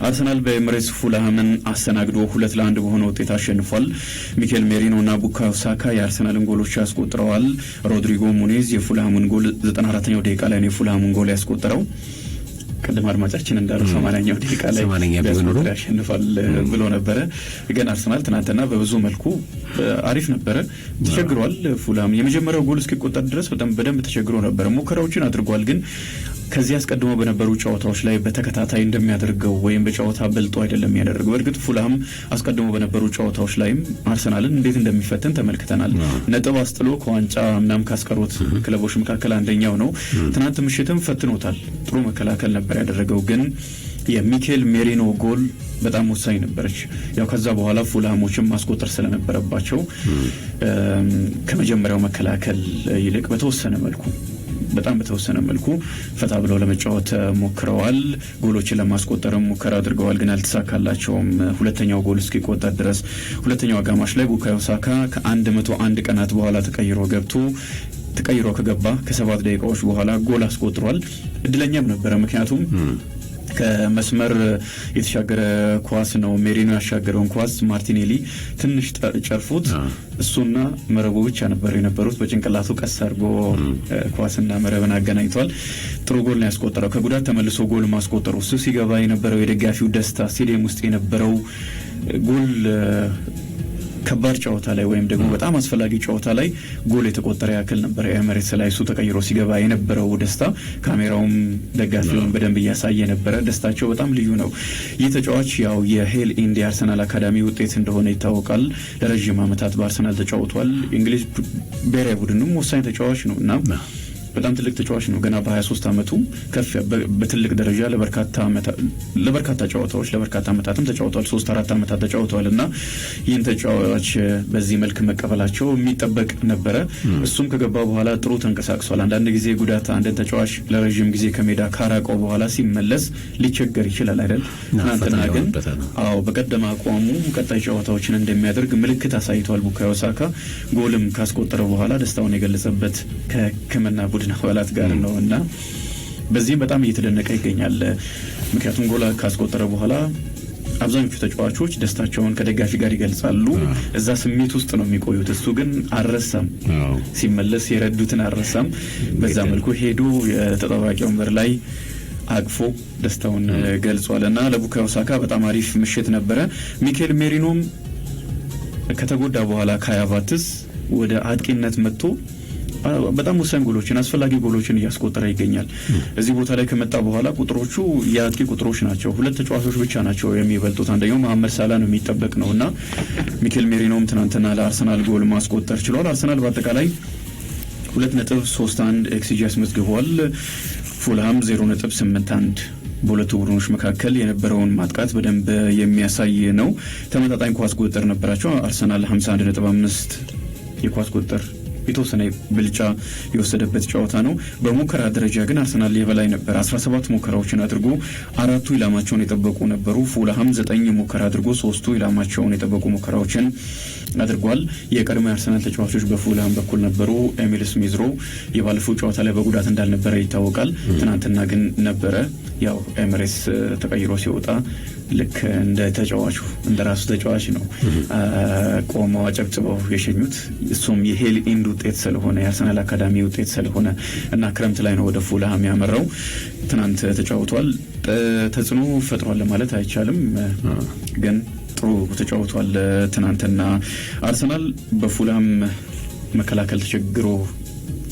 አርሰናል በኤምሬትስ ፉልሃምን አስተናግዶ 2-1 በሆነ ውጤት አሸንፏል። ሚኬል ሜሪኖ እና ቡካዮ ሳካ የአርሰናልን ጎሎች ያስቆጥረዋል። ሮድሪጎ ሙኒዝ የፉልሃምን ጎል 94ኛው ደቂቃ ላይ ነው የፉልሃምን ጎል ያስቆጠረው። ቅድም አድማጫችን እንዳለው 80ኛው ደቂቃ ላይ ቢያስቆጥር ያሸንፋል ብሎ ነበረ። ግን አርሰናል ትናንትና በብዙ መልኩ አሪፍ ነበረ። ተቸግሯል። ፉልሃም የመጀመሪያው ጎል እስኪቆጠር ድረስ በጣም በደንብ ተቸግሮ ነበረ። ሙከራዎችን አድርጓል። ግን ከዚህ አስቀድሞ በነበሩ ጨዋታዎች ላይ በተከታታይ እንደሚያደርገው ወይም በጨዋታ በልጦ አይደለም የሚያደርገው። በእርግጥ ፉልሃም አስቀድሞ በነበሩ ጨዋታዎች ላይም አርሰናልን እንዴት እንደሚፈትን ተመልክተናል። ነጥብ አስጥሎ ከዋንጫ ምናምን ካስቀሩት ክለቦች መካከል አንደኛው ነው። ትናንት ምሽትም ፈትኖታል። ጥሩ መከላከል ነበር ያደረገው፣ ግን የሚኬል ሜሪኖ ጎል በጣም ወሳኝ ነበረች። ያው ከዛ በኋላ ፉልሃሞችን ማስቆጠር ስለነበረባቸው ከመጀመሪያው መከላከል ይልቅ በተወሰነ መልኩ፣ በጣም በተወሰነ መልኩ ፈታ ብለው ለመጫወት ሞክረዋል። ጎሎችን ለማስቆጠርም ሙከራ አድርገዋል፣ ግን አልተሳካላቸውም። ሁለተኛው ጎል እስኪቆጠር ድረስ ሁለተኛው አጋማሽ ላይ ቡካዮ ሳካ ከ101 ቀናት በኋላ ተቀይሮ ገብቶ፣ ተቀይሮ ከገባ ከ7 ደቂቃዎች በኋላ ጎል አስቆጥሯል። እድለኛም ነበረ፣ ምክንያቱም ከመስመር የተሻገረ ኳስ ነው። ሜሪኖ ያሻገረውን ኳስ ማርቲኔሊ ትንሽ ጨርፎት እሱና መረቡ ብቻ ነበር የነበሩት። በጭንቅላቱ ቀስ አድርጎ ኳስና መረብን አገናኝቷል። ጥሩ ጎል ነው ያስቆጠረው። ከጉዳት ተመልሶ ጎል ማስቆጠሩ፣ እሱ ሲገባ የነበረው የደጋፊው ደስታ፣ ስቴዲየም ውስጥ የነበረው፣ ጎል ከባድ ጨዋታ ላይ ወይም ደግሞ በጣም አስፈላጊ ጨዋታ ላይ ጎል የተቆጠረ ያክል ነበር። ኤምሬትስ ላይ እሱ ተቀይሮ ሲገባ የነበረው ደስታ ካሜራውም ደጋፊውን በደንብ እያሳየ ነበረ። ደስታቸው በጣም ልዩ ነው። ይህ ተጫዋች ያው የሄል ኢንድ የአርሰናል አካዳሚ ውጤት እንደሆነ ይታወቃል። ለረዥም ዓመታት በአርሰናል ተጫውቷል። እንግሊዝ ብሔራዊ ቡድንም ወሳኝ ተጫዋች ነው እና በጣም ትልቅ ተጫዋች ነው። ገና በ23 ዓመቱ ከፍ በትልቅ ደረጃ ለበርካታ ጨዋታዎች፣ ለበርካታ ዓመታትም ተጫውተዋል። 3፣ 4 ዓመታት ተጫውተዋል እና ይህን ተጫዋች በዚህ መልክ መቀበላቸው የሚጠበቅ ነበረ። እሱም ከገባ በኋላ ጥሩ ተንቀሳቅሷል። አንዳንድ ጊዜ ጉዳት አንድን ተጫዋች ለረዥም ጊዜ ከሜዳ ካራቀው በኋላ ሲመለስ ሊቸገር ይችላል አይደል? ትናንትና ግን አዎ በቀደመ አቋሙ ቀጣይ ጨዋታዎችን እንደሚያደርግ ምልክት አሳይቷል። ቡካዮ ሳካ ጎልም ካስቆጠረ በኋላ ደስታውን የገለጸበት ከሕክምና ቡድን አባላት ጋር ነው እና በዚህም በጣም እየተደነቀ ይገኛል። ምክንያቱም ጎል ካስቆጠረ በኋላ አብዛኞቹ ተጫዋቾች ደስታቸውን ከደጋፊ ጋር ይገልጻሉ። እዛ ስሜት ውስጥ ነው የሚቆዩት። እሱ ግን አልረሳም። ሲመለስ የረዱትን አልረሳም። በዛ መልኩ ሄዶ የተጠባባቂ ወንበር ላይ አቅፎ ደስታውን ገልጿል እና ለቡካዮ ሳካ በጣም አሪፍ ምሽት ነበረ። ሚኬል ሜሪኖም ከተጎዳ በኋላ ካይ ሃቨርትዝ ወደ አጥቂነት መጥቶ በጣም ወሳኝ ጎሎችን፣ አስፈላጊ ጎሎችን እያስቆጠረ ይገኛል። እዚህ ቦታ ላይ ከመጣ በኋላ ቁጥሮቹ የአጥቂ ቁጥሮች ናቸው። ሁለት ተጫዋቾች ብቻ ናቸው የሚበልጡት። አንደኛው መሐመድ ሳላ ነው፣ የሚጠበቅ ነው እና ሚኬል ሜሪኖም ትናንትና ለአርሰናል ጎል ማስቆጠር ችሏል። አርሰናል በአጠቃላይ 2.31 ኤክስጂ አስመዝግቧል። ፉልሃም 0.81። በሁለቱ ቡድኖች መካከል የነበረውን ማጥቃት በደንብ የሚያሳይ ነው። ተመጣጣኝ ኳስ ቁጥጥር ነበራቸው። አርሰናል 51.5 የኳስ ቁጥጥር የተወሰነ ብልጫ የወሰደበት ጨዋታ ነው። በሙከራ ደረጃ ግን አርሰናል የበላይ ነበር። 17 ሙከራዎችን አድርጎ አራቱ ኢላማቸውን የጠበቁ ነበሩ። ፉልሃም 9 ሙከራ አድርጎ ሶስቱ ኢላማቸውን የጠበቁ ሙከራዎችን አድርጓል። የቀድሞ የአርሰናል ተጫዋቾች በፉልሃም በኩል ነበሩ። ኤሚል ስሚዝ ሮው የባለፈው ጨዋታ ላይ በጉዳት እንዳልነበረ ይታወቃል። ትናንትና ግን ነበረ። ያው ኤምሬትስ ተቀይሮ ሲወጣ ልክ እንደ ተጫዋቹ፣ እንደ ራሱ ተጫዋች ነው ቆመው አጨብጭበው የሸኙት። እሱም የሄል ኢንድ ውጤት ስለሆነ፣ የአርሰናል አካዳሚ ውጤት ስለሆነ እና ክረምት ላይ ነው ወደ ፉልሃም ያመራው። ትናንት ተጫውቷል። ተጽዕኖ ፈጥሯል ማለት አይቻልም፣ ግን ጥሩ ተጫውቷል። ትናንትና አርሰናል በፉልሃም መከላከል ተቸግሮ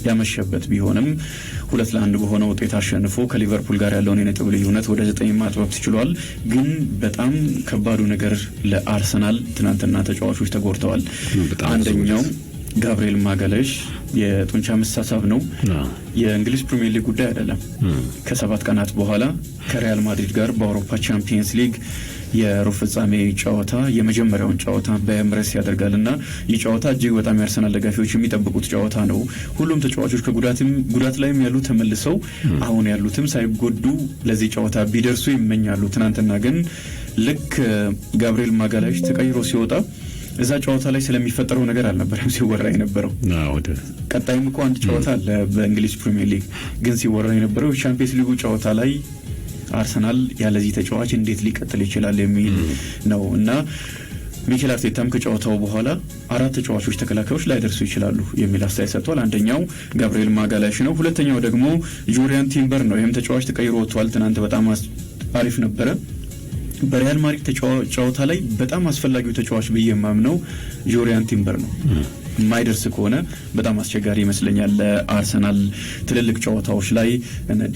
ያመሸበት ቢሆንም 2-1 በሆነ ውጤት አሸንፎ ከሊቨርፑል ጋር ያለውን የነጥብ ልዩነት ወደ 9 ማጥበብ ችሏል። ግን በጣም ከባዱ ነገር ለአርሰናል ትናንትና ተጫዋቾች ተጎድተዋል። አንደኛው ጋብርኤል ማጋሌሽ የጡንቻ መሳሳብ ነው። የእንግሊዝ ፕሪሚየር ሊግ ጉዳይ አይደለም። ከ7 ቀናት በኋላ ከሪያል ማድሪድ ጋር በአውሮፓ ቻምፒየንስ ሊግ የሩብ ፍጻሜ ጨዋታ፣ የመጀመሪያውን ጨዋታ በኤምሬትስ ያደርጋል እና ይህ ጨዋታ እጅግ በጣም የአርሰናል ደጋፊዎች የሚጠብቁት ጨዋታ ነው። ሁሉም ተጫዋቾች ከጉዳትም ጉዳት ላይም ያሉ ተመልሰው አሁን ያሉትም ሳይጎዱ ለዚህ ጨዋታ ቢደርሱ ይመኛሉ። ትናንትና ግን ልክ ጋብርኤል ማጋሌሽ ተቀይሮ ሲወጣ እዛ ጨዋታ ላይ ስለሚፈጠረው ነገር አልነበረም ሲወራ የነበረው። ቀጣይም እኮ አንድ ጨዋታ አለ በእንግሊዝ ፕሪሚየር ሊግ፣ ግን ሲወራ የነበረው የቻምፒየንስ ሊጉ ጨዋታ ላይ አርሰናል ያለዚህ ተጫዋች እንዴት ሊቀጥል ይችላል የሚል ነው። እና ሚኬል አርቴታም ከጨዋታው በኋላ አራት ተጫዋቾች ተከላካዮች ላይደርሱ ይችላሉ የሚል አስተያየት ሰጥቷል። አንደኛው ጋብርኤል ማጋላሽ ነው። ሁለተኛው ደግሞ ጁሪያን ቲምበር ነው። ይህም ተጫዋች ተቀይሮ ወጥቷል። ትናንት በጣም አሪፍ ነበረ። በሪያል ማድሪድ ጨዋታ ላይ በጣም አስፈላጊው ተጫዋች ብዬ የማምነው ጁሪያን ቲምበር ነው። የማይደርስ ከሆነ በጣም አስቸጋሪ ይመስለኛል ለአርሰናል። ትልልቅ ጨዋታዎች ላይ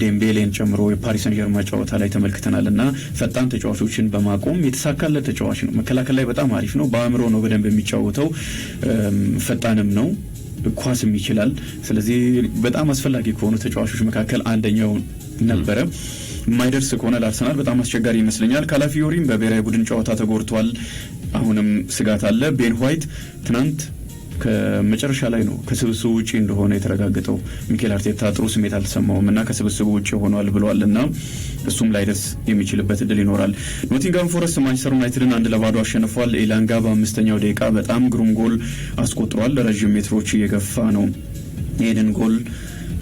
ዴምቤሌን ጨምሮ የፓሪስ ሰን ዠርማ ጨዋታ ላይ ተመልክተናል እና ፈጣን ተጫዋቾችን በማቆም የተሳካለት ተጫዋች ነው። መከላከል ላይ በጣም አሪፍ ነው። በአእምሮ ነው በደንብ የሚጫወተው። ፈጣንም ነው፣ ኳስም ይችላል። ስለዚህ በጣም አስፈላጊ ከሆኑ ተጫዋቾች መካከል አንደኛው ነበረ። የማይደርስ ከሆነ ለአርሰናል በጣም አስቸጋሪ ይመስለኛል። ካላፊዮሪም በብሔራዊ ቡድን ጨዋታ ተጎድቷል። አሁንም ስጋት አለ። ቤን ዋይት ትናንት ከመጨረሻ ላይ ነው ከስብስቡ ውጪ እንደሆነ የተረጋገጠው። ሚኬል አርቴታ ጥሩ ስሜት አልተሰማውም እና ከስብስቡ ውጪ ሆኗል ብሏል እና እሱም ላይደርስ የሚችልበት እድል ይኖራል። ኖቲንጋም ፎረስት ማንቸስተር ዩናይትድን 1-0 አሸንፏል። ኤላንጋ በአምስተኛው ደቂቃ በጣም ግሩም ጎል አስቆጥሯል። ለረዥም ሜትሮች እየገፋ ነው ይህንን ጎል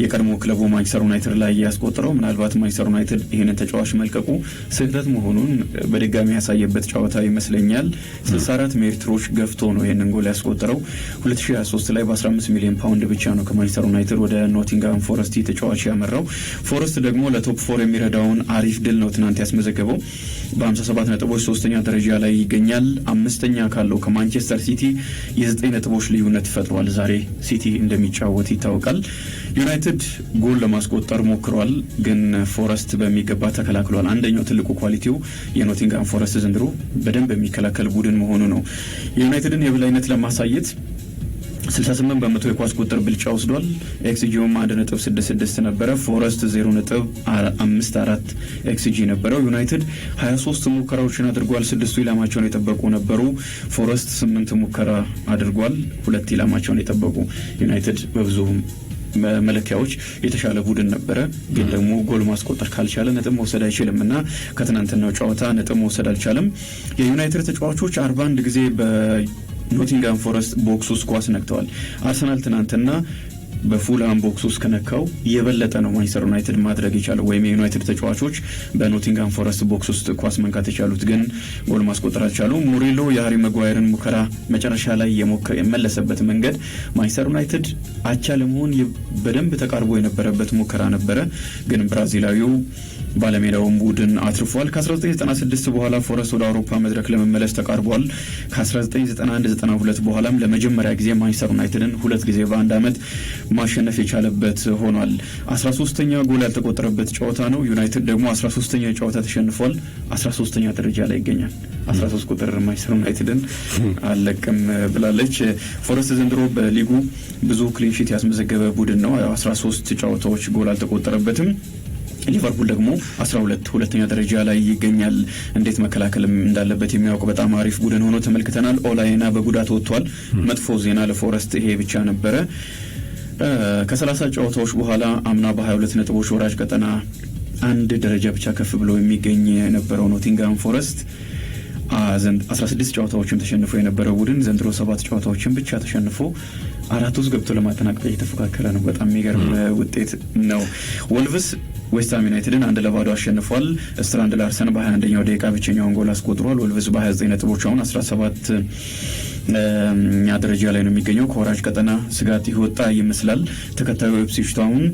የቀድሞ ክለቡ ማንቸስተር ዩናይትድ ላይ ያስቆጠረው። ምናልባት ማንቸስተር ዩናይትድ ይህንን ተጫዋች መልቀቁ ስህተት መሆኑን በድጋሚ ያሳየበት ጨዋታ ይመስለኛል። 64 ሜትሮች ገፍቶ ነው ይህንን ጎል ያስቆጠረው። 2023 ላይ በ15 ሚሊዮን ፓውንድ ብቻ ነው ከማንቸስተር ዩናይትድ ወደ ኖቲንግሃም ፎረስት ተጫዋች ያመራው። ፎረስት ደግሞ ለ top four የሚረዳውን አሪፍ ድል ነው ትናንት ያስመዘገበው። በ57 ነጥቦች ሶስተኛ ደረጃ ላይ ይገኛል። አምስተኛ ካለው ከማንቸስተር ሲቲ የ9 ነጥቦች ልዩነት ፈጥሯል። ዛሬ ሲቲ እንደሚጫወት ይታወቃል። ዩናይትድ ጎል ለማስቆጠር ሞክሯል፣ ግን ፎረስት በሚገባ ተከላክሏል። አንደኛው ትልቁ quality ው የኖቲንግሃም ፎረስት ዘንድሮ በደንብ የሚከላከል ቡድን መሆኑ ነው። የዩናይትድን የበላይነት ለማሳየት 68% የኳስ ቁጥጥር ብልጫ ወስዷል። xG ውም 1.66 ነበረ። ፎረስት 0.54 xG ነበረው። ዩናይትድ 23 ሙከራዎችን አድርጓል። ስድስቱ ኢላማቸውን የጠበቁ ነበሩ። ፎረስት ስምንት ሙከራ አድርጓል። ሁለት ኢላማቸውን የጠበቁ። ዩናይትድ በብዙ መለኪያዎች የተሻለ ቡድን ነበረ። ግን ደግሞ ጎል ማስቆጠር ካልቻለ ነጥብ መውሰድ አይችልም እና ከትናንትናው ጨዋታ ነጥብ መውሰድ አልቻለም። የዩናይትድ ተጫዋቾች 41 ጊዜ በኖቲንጋም ፎረስት box ውስጥ ኳስ ነክተዋል። አርሰናል ትናንትና በፉልሃም box ውስጥ ከነካው የበለጠ ነው ማንቸስተር ዩናይትድ ማድረግ የቻለው ወይም የዩናይትድ ተጫዋቾች በኖቲንጋም ፎረስት box ውስጥ ኳስ መንካት የቻሉት፣ ግን ጎል ማስቆጠር አልቻሉ። ሙሪሎ የሃሪ መጓየርን ሙከራ መጨረሻ ላይ የመለሰበት መንገድ ማንቸስተር ዩናይትድ አቻ ለመሆን በደንብ ተቃርቦ የነበረበት ሙከራ ነበረ፣ ግን ብራዚላዊው ባለሜዳውን ቡድን አትርፏል። ከ1996 በኋላ ፎረስት ወደ አውሮፓ መድረክ ለመመለስ ተቃርቧል። ከ1991-92 በኋላም ለመጀመሪያ ጊዜ ማንቸስተር ዩናይትድን ሁለት ጊዜ በአንድ ዓመት ማሸነፍ የቻለበት ሆኗል። 13ኛ ጎል ያልተቆጠረበት ጨዋታ ነው። ዩናይትድ ደግሞ 13ኛ ጨዋታ ተሸንፏል። 13ኛ ደረጃ ላይ ይገኛል። 13 ቁጥር ማንቸስተር ዩናይትድን አለቅም ብላለች። ፎረስት ዘንድሮ በሊጉ ብዙ clean sheet ያስመዘገበ ቡድን ነው። 13 ጨዋታዎች ጎል አልተቆጠረበትም። ሊቨርፑል ደግሞ 12 ሁለተኛ ደረጃ ላይ ይገኛል። እንዴት መከላከልም እንዳለበት የሚያውቅ በጣም አሪፍ ቡድን ሆኖ ተመልክተናል። ኦላ አይና በጉዳት ወጥቷል። መጥፎ ዜና ለፎረስት ይሄ ብቻ ነበረ። ከ30 ጨዋታዎች በኋላ አምና በ22 ነጥቦች ወራጅ ቀጠና አንድ ደረጃ ብቻ ከፍ ብሎ የሚገኝ የነበረው ኖቲንግሃም ፎረስት፣ 16 ጨዋታዎችን ተሸንፎ የነበረው ቡድን ዘንድሮ ሰባት ጨዋታዎችን ብቻ ተሸንፎ አራት ውስጥ ገብቶ ለማጠናቀቅ እየተፎካከረ ነው። በጣም የሚገርም ውጤት ነው። ወልቭስ ዌስትሃም ዩናይትድን 1-0 አሸንፏል። ስትራንድ ላርሰን በ21ኛው ደቂቃ ብቸኛውን ጎል አስቆጥሯል። ወልቭስ በ29 ነጥቦች አሁን 17ኛ ደረጃ ላይ ነው የሚገኘው። ከወራጅ ቀጠና ስጋት ይወጣ ይመስላል። ተከታዩ ኢፕስዊች ታውን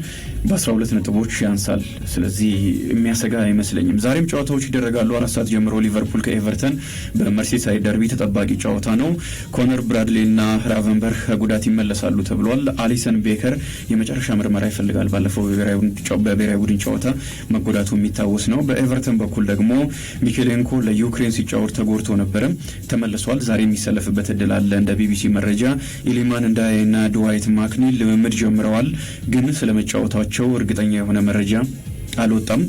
በ12 ነጥቦች ያንሳል። ስለዚህ የሚያሰጋ አይመስለኝም። ዛሬም ጨዋታዎች ይደረጋሉ። 4 ሰዓት ጀምሮ ሊቨርፑል ከኤቨርተን በመርሲሳይድ ደርቢ ተጠባቂ ጨዋታ ነው። ኮነር ብራድሌ እና ራቨንበርግ ከጉዳት ይመለሳሉ ተብሏል። አሊሰን ቤከር የመጨረሻ ምርመራ ይፈልጋል። ባለፈው በብሔራዊ ቡድን ጨዋታ መጎዳቱ የሚታወስ ነው። በኤቨርተን በኩል ደግሞ ሚኬሌንኮ ለዩክሬን ሲጫወት ተጎድቶ ነበረ፣ ተመልሷል። ዛሬ የሚሰለፍበት እድል አለ። እንደ ቢቢሲ መረጃ ኢሊማን ንዳዬ እና ድዋይት ማክኒል ልምምድ ጀምረዋል፣ ግን ስለመጫወታቸው እርግጠኛ የሆነ መረጃ አልወጣም።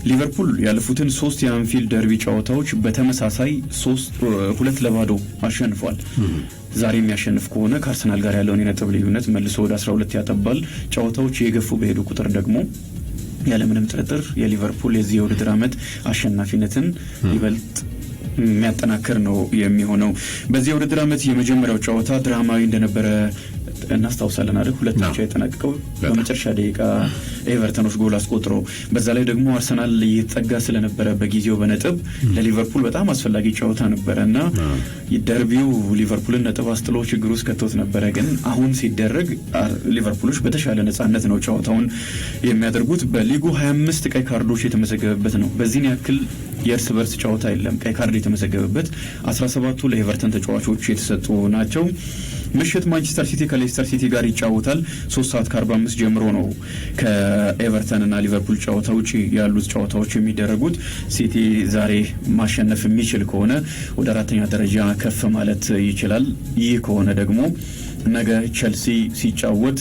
ሊቨርፑል ያለፉትን ሶስት የአንፊልድ ደርቢ ጨዋታዎች በተመሳሳይ 2-0 አሸንፏል። ዛሬ የሚያሸንፍ ከሆነ ከአርሰናል ጋር ያለውን የነጥብ ልዩነት መልሶ ወደ 12 ያጠባል። ጨዋታዎች የገፉ በሄዱ ቁጥር ደግሞ ያለምንም ጥርጥር የሊቨርፑል የዚህ የውድድር ዓመት አሸናፊነትን ይበልጥ የሚያጠናክር ነው የሚሆነው። በዚህ የውድድር ዓመት የመጀመሪያው ጨዋታ ድራማዊ እንደነበረ እናስታውሳለን አይደል? 2-0 የተጠናቀቀው በመጨረሻ ደቂቃ ኤቨርተኖች ጎል አስቆጥረው፣ በዛ ላይ ደግሞ አርሰናል እየተጠጋ ስለነበረ በጊዜው በነጥብ ለሊቨርፑል በጣም አስፈላጊ ጨዋታ ነበረ እና ደርቢው ሊቨርፑልን ነጥብ አስጥሎ ችግር ውስጥ ከቶት ነበረ። ግን አሁን ሲደረግ ሊቨርፑሎች በተሻለ ነጻነት ነው ጨዋታውን የሚያደርጉት። በሊጉ 25 ቀይ ካርዶች የተመዘገበበት ነው። በዚህን ያክል የእርስ በርስ ጨዋታ የለም ቀይ ካርድ የተመዘገበበት። 17ቱ ለኤቨርተን ተጫዋቾች የተሰጡ ናቸው። ምሽት ማንቸስተር ሲቲ ከሌስተር ሲቲ ጋር ይጫወታል። 3 ሰዓት ከ45 ጀምሮ ነው ከኤቨርተን እና ሊቨርፑል ጨዋታ ውጪ ያሉት ጨዋታዎች የሚደረጉት። ሲቲ ዛሬ ማሸነፍ የሚችል ከሆነ ወደ አራተኛ ደረጃ ከፍ ማለት ይችላል። ይህ ከሆነ ደግሞ ነገ ቸልሲ ሲጫወት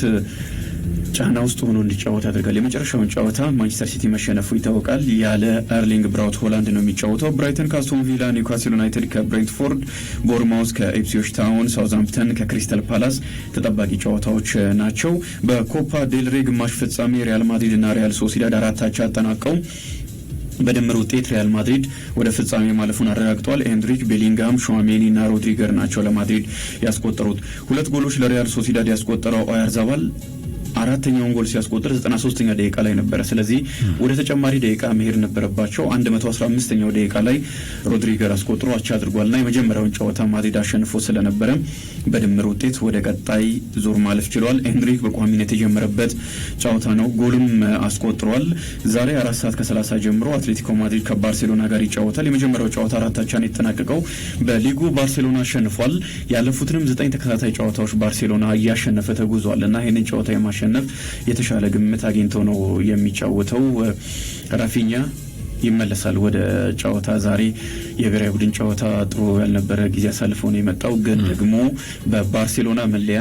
ጫና ውስጥ ሆኖ እንዲጫወት ያደርጋል። የመጨረሻውን ጨዋታ ማንቸስተር ሲቲ መሸነፉ ይታወቃል። ያለ ኤርሊንግ ብራውት ሆላንድ ነው የሚጫወተው። ብራይተን ከአስቶን ቪላ፣ ኒውካስል ዩናይትድ ከብሬንትፎርድ፣ ቦርማውስ ከኢፕስዊች ታውን፣ ሳውዝሃምፕተን ከክሪስታል ፓላስ ተጠባቂ ጨዋታዎች ናቸው። በኮፓ ዴልሬ ግማሽ ፍጻሜ ሪያል ማድሪድ እና ሪያል ሶሲዳድ 4 አቻ አጠናቀው በድምር ውጤት ሪያል ማድሪድ ወደ ፍጻሜ ማለፉን አረጋግጧል። ኤንድሪክ፣ ቤሊንግሃም፣ ሹዋሜኒ እና ሮድሪገር ናቸው ለማድሪድ ያስቆጠሩት። ሁለት ጎሎች ለሪያል ሶሲዳድ ያስቆጠረው ኦያርዛባል አራተኛውን ጎል ሲያስቆጥር 93ኛ ደቂቃ ላይ ነበረ። ስለዚህ ወደ ተጨማሪ ደቂቃ መሄድ ነበረባቸው። 115ኛው ደቂቃ ላይ ሮድሪገር አስቆጥሮ አቻ አድርጓልና የመጀመሪያውን ጨዋታ ማድሪድ አሸንፎ ስለነበረ በድምር ውጤት ወደ ቀጣይ ዙር ማለፍ ችሏል። ኤንድሪክ በቋሚነት የጀመረበት ጨዋታ ነው። ጎልም አስቆጥሯል። ዛሬ 4 ሰዓት ከ30 ጀምሮ አትሌቲኮ ማድሪድ ከባርሴሎና ጋር ይጫወታል። የመጀመሪያው ጨዋታ 4 አቻ ነው የተጠናቀቀው። በሊጉ ባርሴሎና አሸንፏል። ያለፉትንም 9 ተከታታይ ጨዋታዎች ባርሴሎና እያሸነፈ ተጉዟል እና ይህንን ጨዋታ የማሸነፍ የተሻለ ግምት አግኝቶ ነው የሚጫወተው። ራፊኛ ይመለሳል ወደ ጨዋታ። ዛሬ የብሔራዊ ቡድን ጨዋታ ጥሩ ያልነበረ ጊዜ አሳልፎ ነው የመጣው። ግን ደግሞ በባርሴሎና መለያ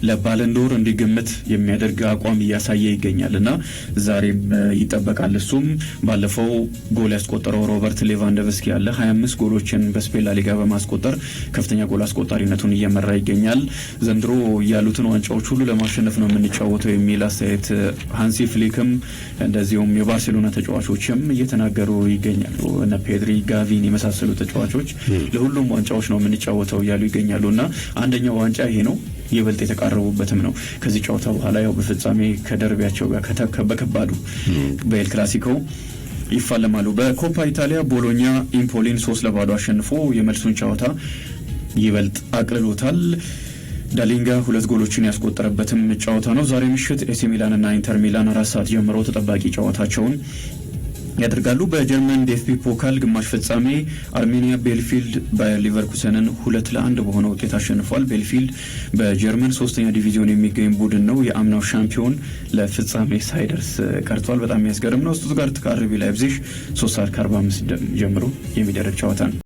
ለባለንዶር እንዲገመት የሚያደርግ አቋም እያሳየ ይገኛል እና ዛሬም ይጠበቃል። እሱም ባለፈው ጎል ያስቆጠረው ሮበርት ሌቫንዶቭስኪ ያለ 25 ጎሎችን በስፔን ላሊጋ በማስቆጠር ከፍተኛ ጎል አስቆጣሪነቱን እየመራ ይገኛል። ዘንድሮ ያሉትን ዋንጫዎች ሁሉ ለማሸነፍ ነው የምንጫወተው የሚል አስተያየት ሃንሲ ፍሊክም እንደዚሁም የባርሴሎና ተጫዋቾችም እየተናገሩ ይገኛሉ። እነ ፔድሪ፣ ጋቪን የመሳሰሉ ተጫዋቾች ለሁሉም ዋንጫዎች ነው የምንጫወተው እያሉ ይገኛሉ እና አንደኛው ዋንጫ ይሄ ነው፣ ይበልጥ የተቃረቡበትም ነው። ከዚህ ጨዋታ በኋላ ያው በፍጻሜ ከደርቢያቸው ጋር በከባዱ በኤል ክላሲኮ ይፋለማሉ። በኮፓ ኢታሊያ ቦሎኛ ኢምፖሊን 3-0 አሸንፎ የመልሱን ጨዋታ ይበልጥ አቅልሎታል። ዳሊንጋ ሁለት ጎሎችን ያስቆጠረበትም ጨዋታ ነው። ዛሬ ምሽት ኤሲ ሚላን እና ኢንተር ሚላን 4 ሰዓት ጀምሮ ተጠባቂ ጨዋታቸውን ያደርጋሉ። በጀርመን ዲኤፍቢ ፖካል ግማሽ ፍጻሜ አርሜኒያ ቤልፊልድ ባየር ሊቨርኩሰንን 2-1 በሆነ ውጤት አሸንፏል። ቤልፊልድ በጀርመን ሶስተኛ ዲቪዚዮን የሚገኝ ቡድን ነው። የአምናው ሻምፒዮን ለፍጻሜ ሳይደርስ ቀርቷል። በጣም የሚያስገርም ነው። ስቱትጋርት ከአርቢ ላይፕዚግ 3 ሰዓት ከ45 ጀምሮ የሚደረግ ጨዋታ ነው።